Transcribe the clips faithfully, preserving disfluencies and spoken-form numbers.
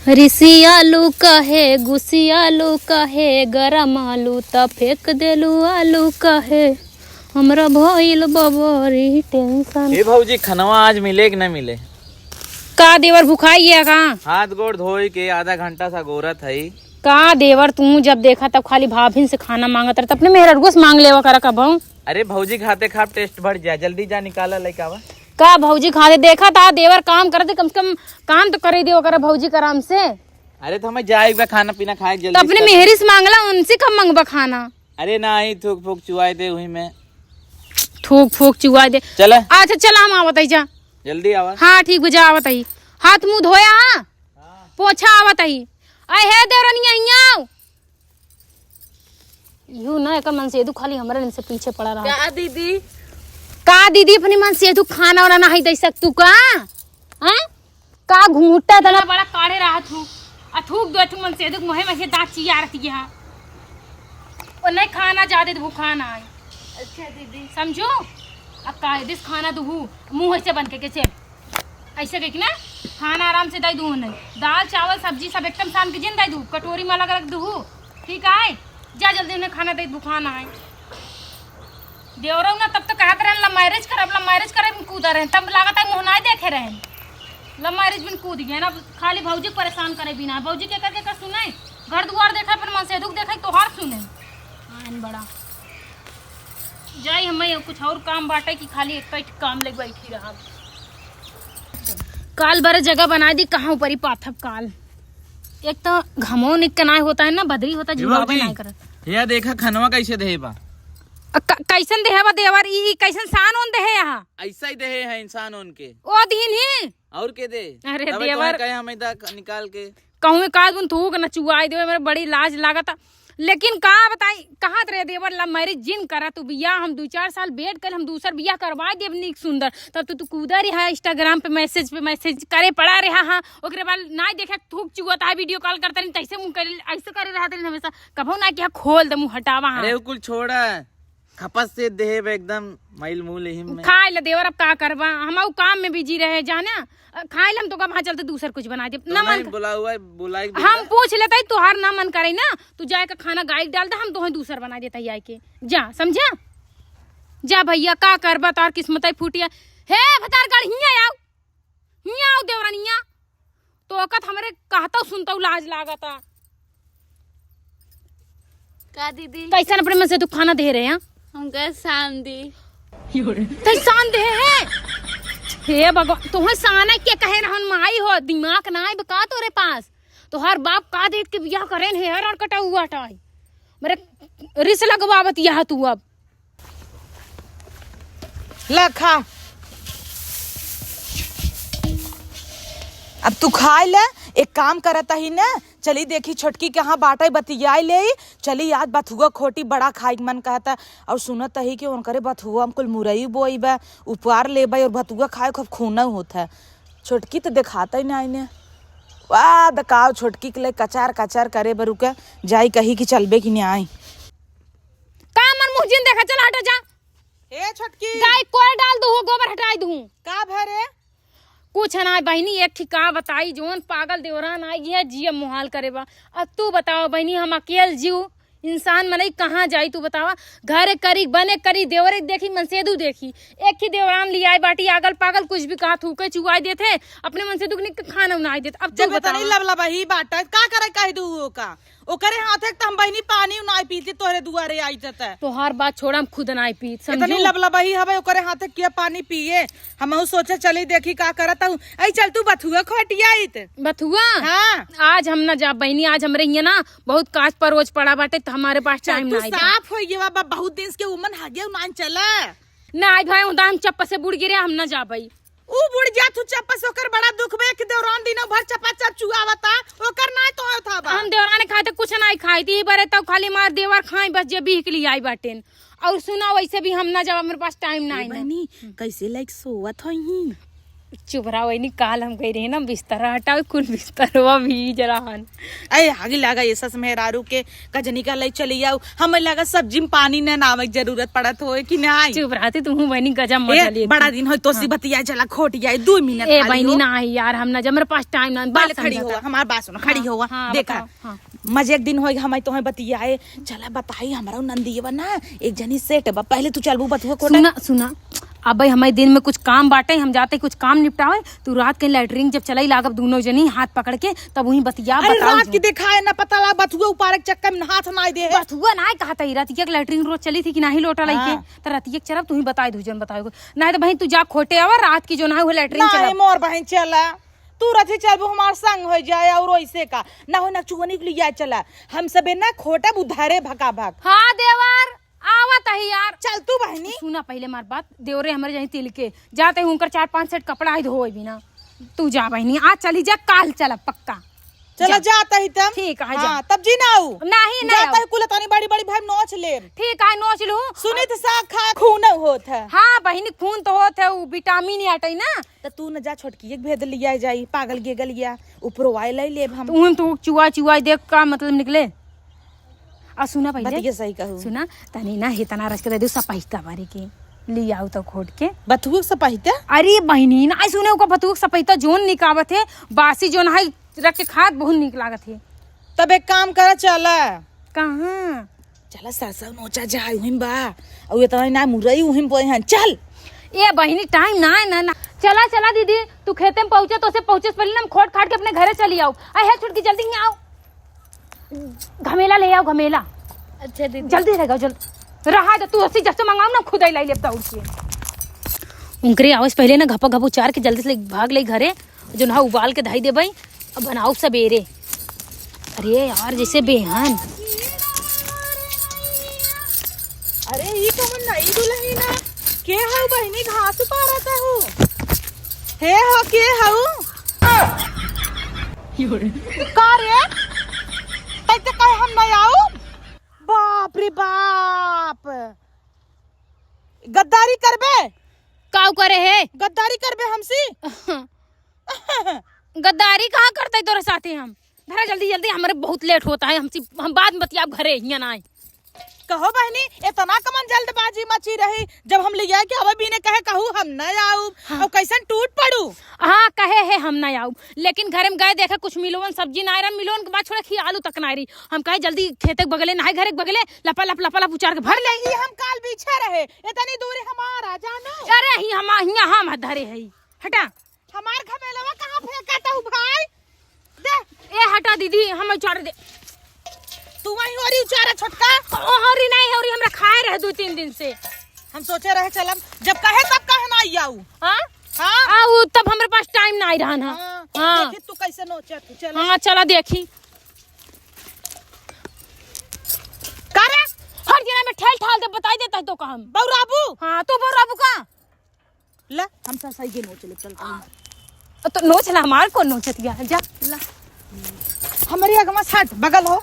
रिसियालू काहे, गुसियालू काहे, गरमालू त फेंक देलू आलू काहे, हमरा भइल बा बड़ी tension। ए भौजी, खनवा आज मिले कि न मिले? का देवर भुखाई है का? हाथ गोड़ धोई के आधा घंटा सा गोरत हई। का देवर, तू जब देखा तब खाली भाभिन से खाना मांगत रहत, अपने मेहररुआ से मांग लेवा करा कबहूँ। अरे भौजी खाते खाब taste बढ़ जाए, जल्दी जा निकाला लइके आवा। का भौजी खाते देखा था देवर काम करत है, कम से कम काम तो करे देवा करा भौजी के आराम से। अरे तो हमें जाए एक बार खाना पीना खाए तो जल्दी अपने से। मेहरी से मांगला, उनसे कब मांगबा खाना? अरे नाही, थूक फूक चुआए दे वही में। थूक फूक चुआए दे। चला। अच्छा चला, हम आवत ही जा। जल्दी आवा। हाँ ठीक बा, जा आवत ही। हाथ मुंह धोया, हाँ? हाँ। पोछा आवत ही। अरे हे देवरनिया, हियाँ आओ। यू ना, एकर मनसेधू खाली हमरे से पीछे पड़ा रहा। का दीदी? का दीदी, अपनी मनसेधू खाना वाना नाही दे सकतू का? हाँ? का घूंघटा इतना इतना बड़ा काढ़े रहा थू, आ थूक दो थू मनसेधू मुँहे में से दाँत चिया रहती है। और नहीं खाना ज्यादा तो खाना है। अच्छा दीदी। समझो? अब कायदे से खाना दूहू, मुँह ऐसे बन के, के चल। ऐसे कह के ना, खाना आराम से दे दूहू नहीं। दाल, चावल, सब्जी सब एकदम सान के जिन दे दूहू, कटोरी में अलग अलग दूहू। ठीक है? जा जल्दी उन्हें खाना दे दूहू, खाना है। देवरऊ ना तब तो कहत रहन, "Love marriage करब, love marriage करब," कूदा रहन, तब लागत है मुँह नाय देखे रहन। Love marriage में कूद गए ना, अब खाली भौजी के परेशान करे बिना। भौजी के करके कर सुने, घर दुआर देखे, अपन मनसेधू के देखे, तोहार सुने। आन बड़ा। जाई हमें कुछ और काम बाटे कि खाली एक ही काम लेके बैठी रहब। काल बरे जगह बनाई दी, कहाँ ऊपरी पाथब काल। एक तो घमो निक के नाय होता है ना, बदरी होता, ए जुआबे भौजी, नाय करत। या देखा खनवा कैसे देहे बा। अ, क-, कैसन देहे बा देवर? ई, ई कैसन सान ओन देहे यहाँ? ऐसा ही देहे है इंसान ओन के। ओ दिन ही। और के दे? अरे तबे देवर। तोहे कहे हम इधर क-, निकाल के। कहूँ का गुन थूक न चुआई देवे, मेरे बड़ी लाज लागत। लेकिन का बताई, कहत रहे देवर love marriage जिन करा तू बियाह, हम दू चार साल wait कर, हम दूसर बियाह करवा देब नीक सुंदर। तब तो तू कूदा रहा Instagram पे message पे message करे पड़ा रहा, हाँ। ओकरे बाद नाय देखे थूक चुआत है, video call करता रही, तैसे मुँह करे, ऐसे करे रहा था हमेशा। कभो ना किहा खोल दे मुँह हटावा, हाँ। अरे वो कुल छोड़ा, खपत से देहे बे एकदम मैल मूल एहिम में। खाए ले देवर, अब का करबा, हम ऊ काम में busy रहे जाने। अ, खाए ले हम तो कब हाँ चलते दूसर कुछ बना दे। तो ना मन नहीं क-, बुलाओ, बुलाए के हम बिना। पूछ लेते ही तोहार ना मन करे ना, तू जाए के खाना गाय के डाल दे, हम तोहे दूसर बना देते ही आए के। जा, समझा? जा भैया, का करबा, तोहार किस्मत ही फूटिया। हे भतार गढ़, हियाँ आओ। हियाँ आओ देवरनिया, तो ओकत हमरे कहतौ सुनतौ लाज लागता। का दीदी? कैसन अपने मन से तू खाना दे रहे हैं? हमका सान दी। तै सान दे है? हे भगवान, तोहे सान है के कहे रहन माई हो, दिमाग ना आइब का तोरे पास? तोहार बाप का देख के बियाह करेन है, हरान कटा हुआ टाई। मेरे रिस लगवावत यह तू अब। ला खा। अब तू खाए ले, एक काम करत ही न, चली देखी छोटकी के यहाँ बाटे बतियाई ले, चली आज बथुआ खोटी बड़ा खाए के मन कहता, और सुनत ही कि उनकरे बथुआ में कुल मुरई बोई बा, उपवार लेबे और बथुआ खाए खूब खून होत है। छोटकी तो देखाता ही नहीं ने, वाह दकाव छोटकी के लिए कचार कचार करे बरुके जाई कही कि चलबे कि नहीं आई। का मन मुँह जिन देखा, चल हटा जा। ए छोटकी। गाय कोर डाल दूँ, गोबर हटाई दूँ। का भरे? कुछ ना बहिनी, एक ठे का बताई, जौन पागल देवरान आई है, जिया मुहाल करे बा। अब तू बताओ बहिनी, हम अकेल जीव इंसान मनई कहाँ जाई, तू बतावा? घरे करी, बने करी, देवरे देखी, मनसेदू देखी, एक ही देवरान लियाई बाटी, आगल पागल कुछ भी कहा थूके चुआई देत है, अपने मनसेदू के निक खाना उनाई देत। अब तू जब इतनी बतावा। लबलबाही बाटा, का करे कह दू ओका? ओकरे हाथे के त हम बहिनी पानी नाय पीती, तोहरे दुआरे आई जत। तोहार बात छोड़ा, हम खुद नाय पीत, समझू? इतनी लबलबाही हवे, ओकरे हाथे के पानी पिए। हमहू सोचे चली देखी का करत हूँ। आई चल तू बथुआ खोटियाइत। बथुआ? हाँ। आज हम ना जाब बहिनी, आज हमरे हियाँ ना बहुत काज परोज पड़ा बाटे, त हमारे पास चल time तू नाय बा। साफ होइ गया बा, बहुत दिन से उमन हगे नाय चला। ना आई भाई, उदा हम चप्पल से बुड़ गिरे, हम ना जाबई। ऊ बुढ़ जा, तू चप्पस ओकर बड़ा दुख बे, एक देवरान दिनो भर चपाचप चुआवता, ओकर नाय तो होत हवा। हम देवरान खाते कुछ नाय खाई थी, बरे तो खाली मार देवर खाई बस जे बीह के लिए आई बाटेन। और सुना, वैसे भी हम ना जाब, हमरे पास time ए नाय ना। बहनी, कैसे लाइक सोवत होई? चुप रहा, वही काल हम कह रहे ना, बिस्तरा हटाओ, कुल बिस्तरवा भीज रहन। अरे, आगे लगा ये सस मेहरारू के, कजनी का लई चली आऊ, हमें लगा सब्जी में पानी न नावे के जरूरत पड़त होए कि नहीं? चुप रहती तू, बहनी, गजब मजा ए, लेती। बड़ा दिन होई तोसी हाँ। बतिया चला, खोट जाए, दो मिनट ए, खाली बहनी, हो। ना है यार, हम ना, जब मेरे पास टाइम ना, पहले बात खड़ी समझा हुआ, कर। हमार बात सुनो, खड़ी हाँ, हुआ। हाँ, देखा, बताओ, हाँ। मजे एक दिन होई, हम तोहे बतियाए, चला बताई, हमरा नंदियवा ना, एक जनी सेट बा, पहले तू चलबू बतुआ कोटा। सुना, सुना, अब भाई, हमारे दिन में कुछ काम बाटे, हम जाते कुछ काम निपटावे, तू रात के लैट्रिन जब चलाई लागब दोनों जनी हाथ पकड़ के, तब वहीं बतिया अरे बताऊ रात जो। की देखाए ना पता ला, बथुआ उपारे के चक्कर में हाथ ना दे। बथुआ ना कहा था, रात एक लैट्रिन रोज चली थी कि नाही लोटा लइके, हाँ। तो रात एक चलब तू ही बताए दू जन बताओ, नहीं तो बहन तू जा खोटे आवा, रात की जो ना हो लैट्रिन ना चला। मोर बहन चला, तू रथी चलबू हमार संग हो जाए, और ऐसे का ना हो ना चुवनी के लिए चला, हम सबे ना खोटा बुधारे भका भक। हाँ देवर, आवत ही यार। चल तू बहनी। सुना पहले हमार बात, देवरे हमरे जाई तिल के, जाते ही उनकर चार पांच सेट कपड़ा आई धोए भी ना। तू जा बहनी, आज चली जा, काल चला पक्का। चला जा। जाता ही तब। ठीक है, जा। हाँ, तब जी ना आऊ। नहीं, नहीं जाता आऊ। ही कुल तनी बड़ी बड़ी भाई नोच ले। ठीक है, नोच लू। सुनी तो सा खा खून होत है। हाँ बहनी, खून तो होत है, वो विटामिन आटे ना। तो तू न जा छोटकी एक भेद लिया जाई, पागल गेगल या, उपरो वाई लाई लेब हम। तू तो चुआ चुआ देख का मतलब निकले। आ सुना पहिले। बतिया सही कहू। सुना, तनी ना हेतना रस के दे दू सपाहिता बारी के। ले आऊ तो खोट के। बथुआ सपाहिता? अरे बहिनी, ना सुने ओका बथुआ सपाहिता जोन निकावत है, बासी जोन है, रख के खात बहुत नीक लागत है। तब एक काम करा, चला। कहाँ? चला सरसों नोचा जाए, उहिम बा। अउ एतना ना मुरई उहिम बोए हन, चल। ए बहिनी, टाइम ना है, ना, ना। चला, चला दीदी, तू खेते में पहुँचे, तो से पहुँचे से पहले ना हम खोट खाट के अपने घरे चली आऊ। अहे छुटकी, जल्दी ही आऊ। घमेला ले आओ, घमेला। अच्छा दीदी। जल्दी रहेगा, जल्दी। रहा दे, तू अस्सी जब से मंगाऊ ना, खुद ही लाई लेब दौड़ के। उनकरे आवे से पहले ना घपा घप उचार के जल्दी से ले, भाग ले घरे, जो ना उबाल के धई देबई, अब बनाऊ सबेरे। अरे यार, जैसे बेहन। अरे, ई कौन नई दुल्हन है? के हऊ बहिनी, घास उपारत हऊ? हे हो, के हऊ? का रे? तै ते कहे हम नहीं आऊ? बाप रे बाप। गद्दारी करबे? काऊ करे है? गद्दारी करबे हमसी? गद्दारी कहाँ करते तोरे साथे हम? धरा जल्दी, जल्दी, हमरे बहुत लेट होता है, हमसे, हम बाद में बतियाब घरे, हियाँ ना आए। कहो बहिनी, एतना कमन जल्दबाजी मची रही, जब हम लिया के आवे बीने कहे कहू हम न आउब, हाँ। और कैसन टूट पड़ू? हाँ, कहे है हम न आउब, लेकिन घरे में गए देखे कुछ मिलोन सब्जी ना रहा, मिलोन के बाद छोड़ा खी आलू तक ना रही। हम कहे जल्दी खेते के बगले, नहाए घरे के बगले, लपा लप, लपा लप उचार के भर ले। ई हम काल बीछे रहे, इतनी दूरी हमारा जानू। अरे ही हम, हियाँ हम धरे है, हटा। हमार घमेलवा कहाँ फेंकत हऊ भाई? दे। ए हटा दीदी, हम उचार दे। तू वहीं ओरी उचारा छोटका। ओ होरी नहीं, होरी हमरा खाए रहे दो तीन दिन से। हम सोचे रहे चलम, जब कहे तब कहे ना आई आऊ। हाँ? हाँ। आ, वो तब हमरे पास टाइम ना आई रहन, हाँ। हाँ, हाँ। देखी तू कैसे नोचत हऊ, चल। हाँ, चला देखी। का रे? हर जना में ठेल ठाल दे, बताई देता है तो काम। बौराबू? हाँ, तू बौराबू का? ला, हम सब सही के नोच ले, चल, चल। तो नोच ला, हमार कौन नोचत गया? जा, ला। हमरे अगवा सट, बगल हो।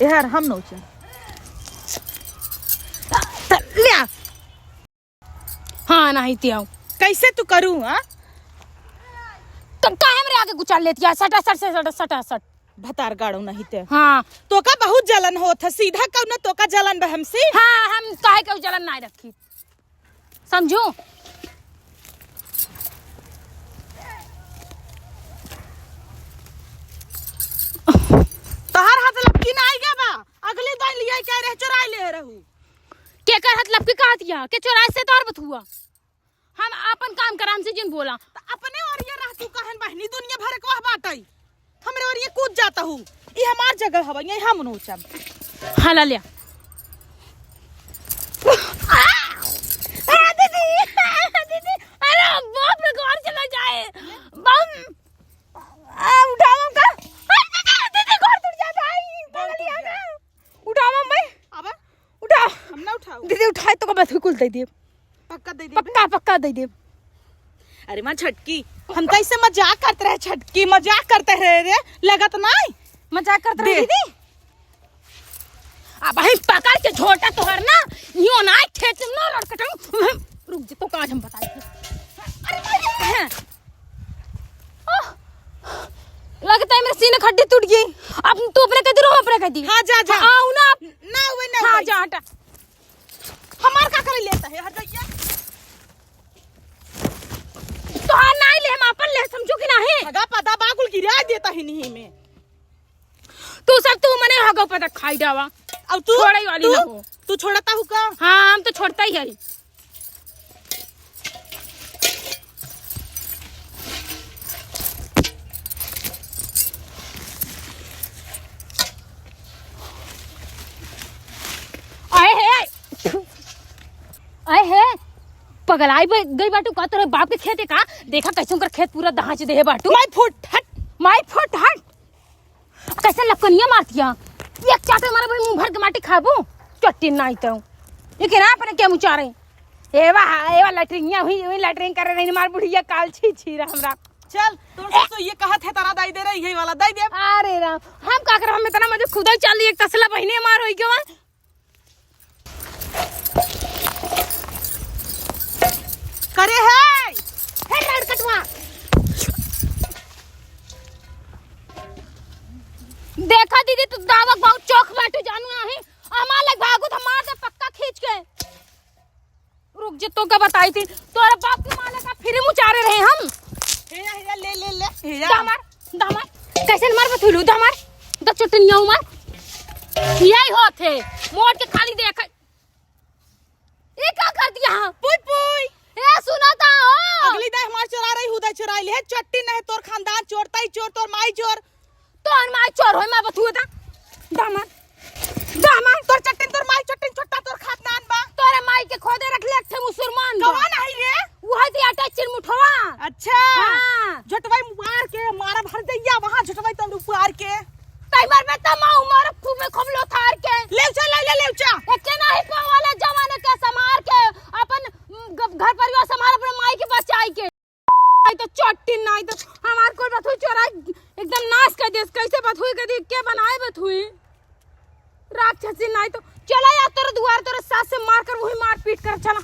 यार, हम नोचे। त, ले आ। हाँ, नहीं ते आओ। कैसे तू करू, हाँ? क-, काहे हमरे आगे गुचाल लेती है? सटा सट से सटा, सटा सट। भतार गाड़ो नहीं ते। हाँ। तोका बहुत जलन होत है, सीधा कहू ना तोका जलन बा हमसे। हाँ, हम काहे कहू जलन नहीं रखी। समझू? तोहार हाथ लपकी ना आई गया बा? अगले दाई लिया के रहे, चुराई ले रहू। केकर हाथ लपकी कहत या? के चुराई से तोहर बथुआ? हम आपन काम करा, हमसे जिन बोला। त अपने ओरिया रह तू कहन बहिनी, दुनिया भर के वह बाटई। हमरे ओरिया कूद जाता हूँ। ई हमार जगह हवा, यही हम नोचब। हाला ले। आ, आ, दीदी, दीदी, अरे बाप रे, घर चला जाए। बम, आ, उठाओ का? आ, दीदी, दीदी, घर टूट जाता है। पकड़ लिया ना। उठाओ भाई। अब उठा। हम ना उठाऊ। दीदी उठाए तो का बात कुल दे दिए। पक्का दे दिए बे? पक्का, पक्का दे दिए। अरे माँ छटकी, हम तो ऐसे मजाक करते रहे छटकी, मजाक करते रहे रे, लगत नहीं? मजाक करते रहे दे। दीदी? अब हम पकड़ के झोटा तोहर ना, यो ना खेत ना लड़कटन, रुक जा, तो का आज हम बताई। अरे, अरे, लगता है मेरा सीने की हड्डी टूट गई। अब तू अपने कह दी, हम अपने कह दी। हाँ, जा, जा। आओ ना आप। ना हुए, ना हाँ, हुए। जा, हटा। हमार का करे लेता है, हट जाइए। तोहार नाई ले, हम आपन ले, समझो कि नाही? हगा पता बाकुल गिरा देता है नहीं में। तू सब तू मने हगो पता खाई डावा। अब तू, छोड़े वाली तू, ना हो। तू छोड़ता हूँ का? हाँ, हम तो छोड़ता ही है। आए हे, आए हे, पगलाई बे-, गई बाटू का? तोरे बाप के खेत है का? देखा कैसे उनकर खेत पूरा दहाच देहे बाटू। माई फुट हट। माई फुट हट। कैसे लपकनिया मारतिया? एक चाटे मारे भाई, मुंह भर के माटी खाबू। चट्टी नाई तो। ये के ना अपने के मुचारे। एवा, एवा लैट्रिनिया हुई, हुई लैट्रिन करे रही हमार बुढ़िया काल छी छी रहा हमरा। चल, तोर से तो ये कहत है तारा दाई दे रही है वाला दाई दे। अरे राम, हम का करब, हम इतना मजे खुदा चल एक तसला बहिने मार होई के बा। करे है। हे लड़कटवा। देखा दीदी, तू दावक बहुत चौक बाटू जानू नाही। हमार लग भागू तो मार दे पक्का खींच के। रुक जे, तो का बताई थी, तोरे बाप के माले का फिर मुचारे रहे हम। हे या, हे या, ले, ले, ले, हे या। दामार, दामार, कैसे मार बथुलू दामार? द चुटनिया मार। यही होत है, मोड़ के खाली देख। ये का कर दिया? हाँ, पुई पुई। ए, सुना ता हो। अगली दाई हमार चोरा रही, हुदा चोरा ले। चट्टी नहीं, तोर खानदान चोर, ताई चोर, तोर माई चोर। तोर माई चोर होई, मार बथुए ता। दामार, दामार। तोर चट्टिन, तोर माई चट्टिन, छोटा तोर खानदान बा। तोरे माई के खोदे रख ले, एक ठे मुसलमान बा। कौन है रे? वो है दिया टे चिरमुठवा। अच्छा। हाँ। झोटवाई मार के, मारा भर दैया वहाँ झोटवाई तब उपार के। ताई मार में तमा उमर खूब में खूब लोथार के। लेवचा, ले, ले, लेवचा। एके नाही पावाला जवान के संभार के, अपन, उम, ग-, घर परिवार संभाल अपने माई के बचाई के। आई तो चट्टी नाई तो हमार कुल बथुई चोरा एकदम नाश कर देस। कैसे बथुई कर दी, के बनाए बथुई? राक्षसी नाई तो चला या तोरे दुआर तोरे सास से मार कर वही मारपीट कर चला।